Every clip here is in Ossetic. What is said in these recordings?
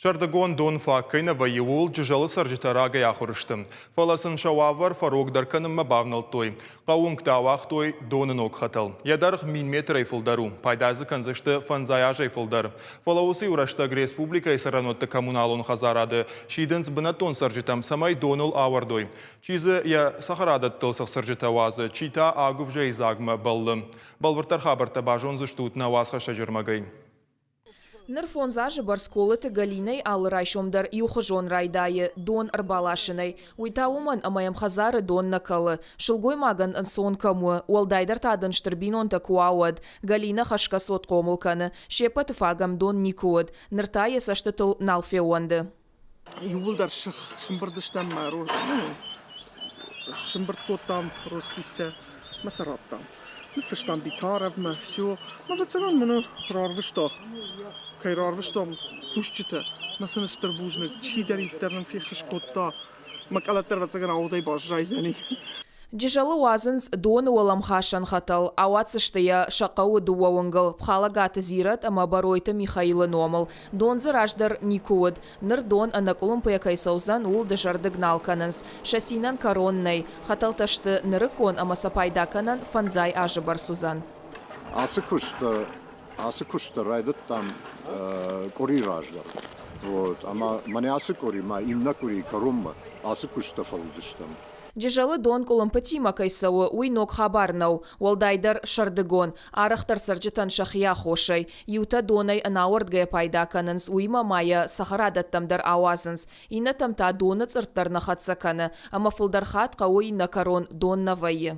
Сӕрдыгон дон фаг кӕй нӕ вӕййы, ууыл Джызӕлы цӕрджытӕ рагӕй ахуыр сты. Фӕлӕ сын сӕ уавӕр фӕрогдӕр кӕнынмӕ бавнӕлдтой. Хъӕууынгты ауагътой доны ног хӕтӕл. Йӕ дӕргъ 1000 метрӕй фылдӕр у. Пайда дзы кӕндзысты фӕндзай азӕй фылдӕр. Фӕлӕ уыцы иу рӕстӕг республикӕйы цӕрӕнуӕтты коммуналон хӕдзарады сидынц бынӕттон цӕрджытӕм, цӕмӕй доныл ауӕрдой. Чи дзы йӕ цӕхӕрадӕттыл цыхцырджытӕ уадзы, чи та агуывзӕйы дзагмӕ бӕллы. Бӕлвырддӕр хабӕрттӕ базондзыстут нӕ уацхӕссӕджы ӕрмӕгӕй. Ныр фондз азы бӕрц Колыты Галинӕйы алы райсом дӕр иухуызон райдайы дон ӕрбаласынӕй. Уый та уымӕн, ӕмӕ йӕм хӕдзары дон нӕ кӕлы. Сылгоймагӕн ӕнцон кӕм у, уӕлдайдӕр та дын стыр бинонтӕ куы уа, уӕд. Галинӕ хӕсгӕ цот хъомыл кӕны. Се ппӕты фаг ӕм дон никуы уыд. Ныр та йӕ цӕстытыл нал феууӕнды. Иууылдӕр сых сымбырд стӕм мӕ сымбырд кодтам роспистӕ мӕ сӕ радтам. Ныффыстам Битаровмӕ, все. Ӕвӕццӕгӕн мын рарвыста, кӕй рарвыстам кусджытӕ, мӕ сын стыр бузныг, чидӕриддӕр нын феххуыс кодта. Мӕ къӕлӕт дӕр ӕвӕццӕгӕн аудӕй баззайдзӕни. Джызӕлы уадзынц доны уӕлӕмхасӕн хӕтӕл, ауадздзысты йӕ сӕ хъӕуы дыууӕ уынгыл, Пхалӕгаты Зирӕт ӕмӕ Бӕройты Михаилы номыл. Дон дзы раздӕр никуы уыд. Ныр дон ӕнӕкъуылымпыйӕ кӕй цӕудзӕн, ууыл дызӕрдыг нал кӕнынц. Сӕ цинӕн кӕрон нӕй. Хӕтӕлтӕ сты нырыккон ӕмӕ сӕ пайда кӕнӕн фӕндзай азы бӕрц уыдзӕн. Ацы куысты ацы куысты райдыдтам къуыри раздӕр. Вот, ӕмӕ мӕнӕ ацы къуыри ма иннӕ къуырийы кӕронмӕ ацы куысттӕ фӕуыдзыстӕм. Джызӕлы дон къуылымпытимӕ кӕй цӕуы, уый ног хабар нӕу, уӕлдайдӕр сӕрдыгон. Арӕхдӕр цӕрджытӕн сӕхи аххосӕй. Иутӕ донӕй ӕнауӕрдгӕйӕ пайда кӕнынц, уыимӕ ма йӕ цӕхӕрадӕттӕм дӕр ауадзынц. Иннӕтӕм та доны цъыртт дӕр нӕ хӕццӕ кӕны, ӕмӕ фылдӕр хатт хъӕуы иннӕ кӕрон дон нӕ вӕййы.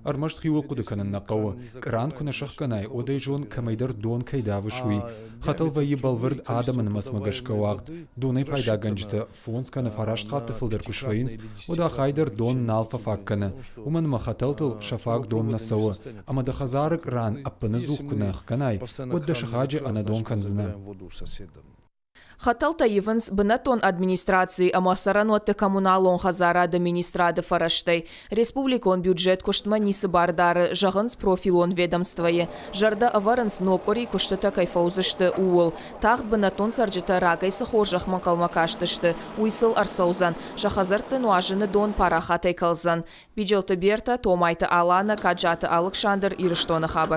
Ӕрмӕст хиуыл хъуыды кӕнын нӕ хъӕуы. Къран куы нӕ сӕхгӕнай, уӕд ӕй зон, кӕмӕйдӕр дон кӕй давыс, уый. Хӕтӕл вӕййы бӕлвырд адӕмы нымӕцмӕ гӕсгӕ уагъд. Донӕй пайдагӕнджытӕ фондз кӕнӕ фараст хатты фылдӕр куы свӕййынц, уӕд ахай дӕр дон нал фӕфаг кӕны, уымӕн ӕмӕ хӕтӕлтыл сӕ фаг дон нӕ цӕуы, ӕмӕ дӕ хӕдзары къран ӕппыныдзух куы нӕ ӕхгӕнай, уӕд дӕ сыхаджы ӕнӕдон кӕндзынӕ. Хӕтӕлтӕ ивынц бынӕттон администрацийы ӕмӕ цӕрӕнуӕтты коммуналон хӕдзарады министрады фӕрӕзтӕй. Республикон бюджет куыстмӕ ницы бар дары, зӕгъынц профилон ведомствойы. Зӕрдӕ ӕвӕрынц, ног къуыри куыстытӕ кӕй фӕуыдзысты, ууыл. Тагъд бынӕттон цӕрджытӕ рагӕй цы хорзӕхмӕ ӕнхъӕлмӕ кастысты, уый сыл ӕрцӕудзӕн. Сӕ хӕдзӕртты нуазыны дон парахатӕй кӕлдзӕн. Биджелты Бертӕ, Томайты Аланӕ, Каджаты Алыксандр, Ирыстоны хабӕрттӕ.